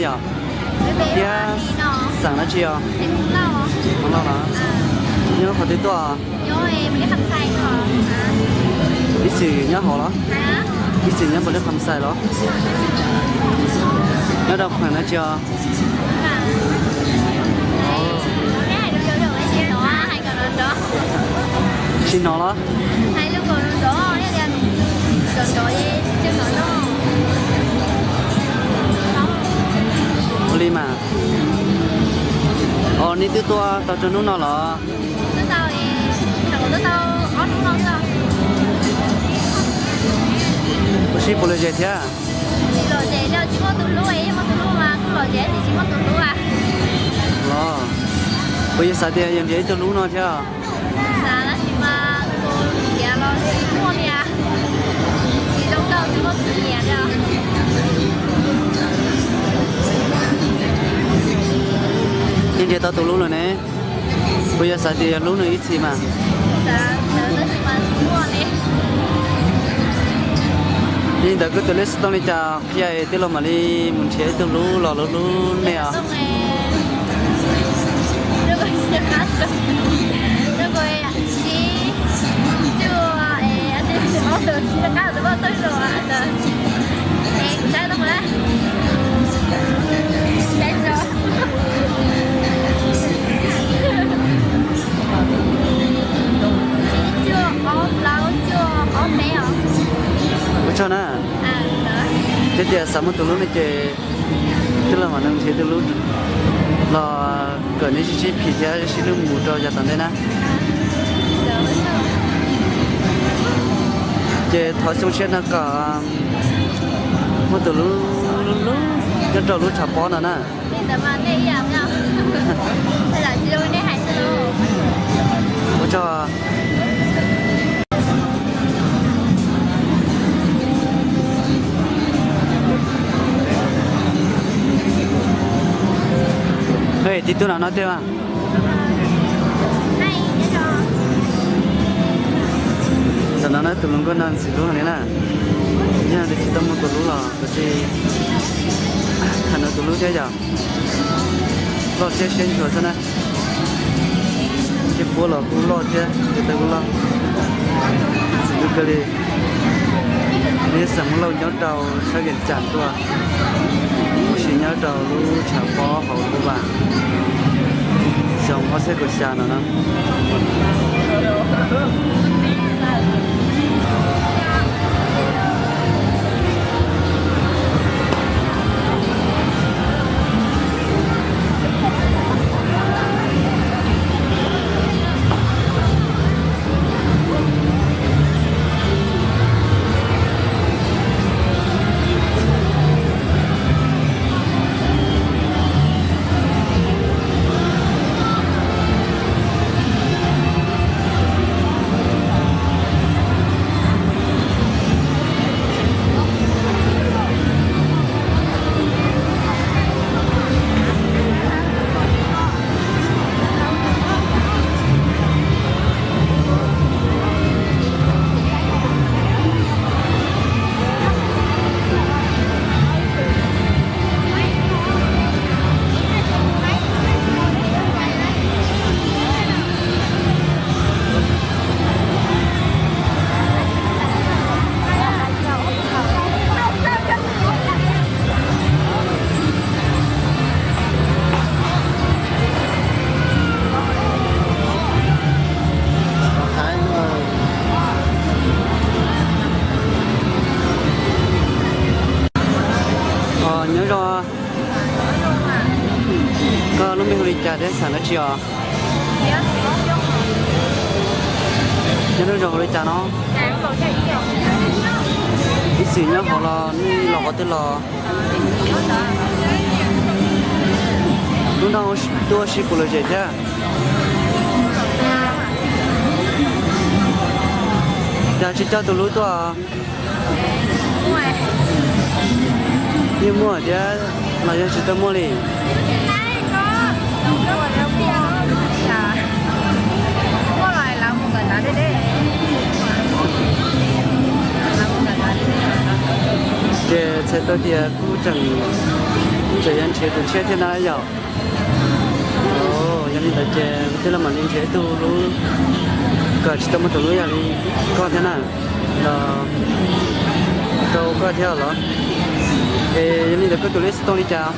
Yog thiab, xeem dab tsi os? Hmoob Lauj los? Nyob qhov twg tuaj? Ib txwm nyob hauv los? Ib txwm nyob Pov Lej Kham Xais los? Nyob rau pheem dab tsi os? Tsis hnov los? Ua li mas. Os, nej twb tuaj tau tsawg hnub no los? Ua si puas lom zem thiab? Los, puas yog xav tias yog nrhiav ib tug lub no thiab? Yeej nrhiav tau tus hlub lawm ne. Puas yog xav tias yog hlub nws ib txhis mas? Li ntawd koj tus lej xov tooj li cas qhia es tij laug mam li mus nrhiav ib tug hlub los hlub hlub nej os. Ua tsaug na. Yog tias xav muaj tus hlub no ces tij laug mam li nrhiav tus hlub los kom neb sib sib phim thiab sib hlub mus rau yav tom ntej na. Ces thov xyoo tshiab no kom muaj tus hlub hlub nyob rau lub tshav pob no na. Ua tsaug. Tib tug no no tej. Tam no na tus hluas nkauj no ntxim hlub heev li na. Yog tias tsis tau muaj tus hlub los tus tsis tham nws tus hlub thiab yog loj siab siab ntshuav xwb na. Ces puab los kuj loj thiab, ces tau kuj loj. Ntxim hlub kawg li. Nws xeem Hmoob Lauj nyob rau sab Vias Cas tuaj, tab sis nyob rau lub tshav pob hauv Hmoob Vaj, xyoo ob txhiab kaum xya no na. Nyob zoo, koj lub npe hu li cas thiab xeem dab tsi os? Nyob lub zos hu li cas no? Ib txwm nyob hauv los nej los qhov twg los? Hnub no tuaj ua si puas lom zem thiab? Cas tsis coj tus hlub tuaj? Yeej muaj thiab los yog tsis tau muaj li? Ces txhais tau tias kuj tseem Tseem yuav nrhiav tus tshiab thiab na yom. Yog li ntawd ces kuv thiaj li mam li nrhiav ib tug lub kom tsis tau muaj tus lub yog li koj thiab na, los rau koj thiab los. Es yog li ntawd koj tus lej xov tooj li cas?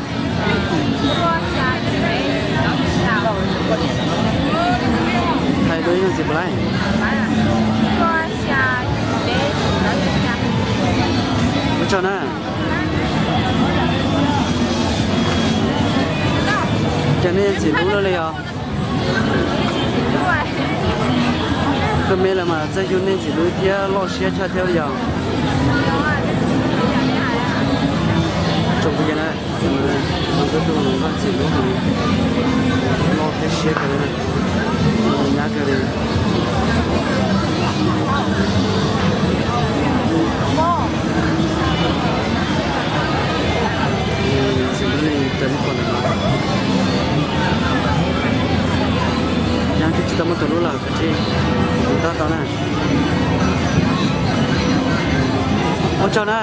Hais rau ib zaug ntxiv puas laij? Ua tsaug na. Cas nej ntxim hlub luaj li os? Koj me los mas txawj yug nej ntxim hlub thiab loj siab tshaj thiab li yog. Tsoom phooj ywg na, no koj tus hluas nkauj ntxim hlub heev, loj thiab siab kawg li na, nyab kawg li. Ntxim hlub li cas muab qhuas ntawm no. Nyab twb tsis tau muaj tus hlub lawm, kav tsij tab tau na. Ua tsaug na.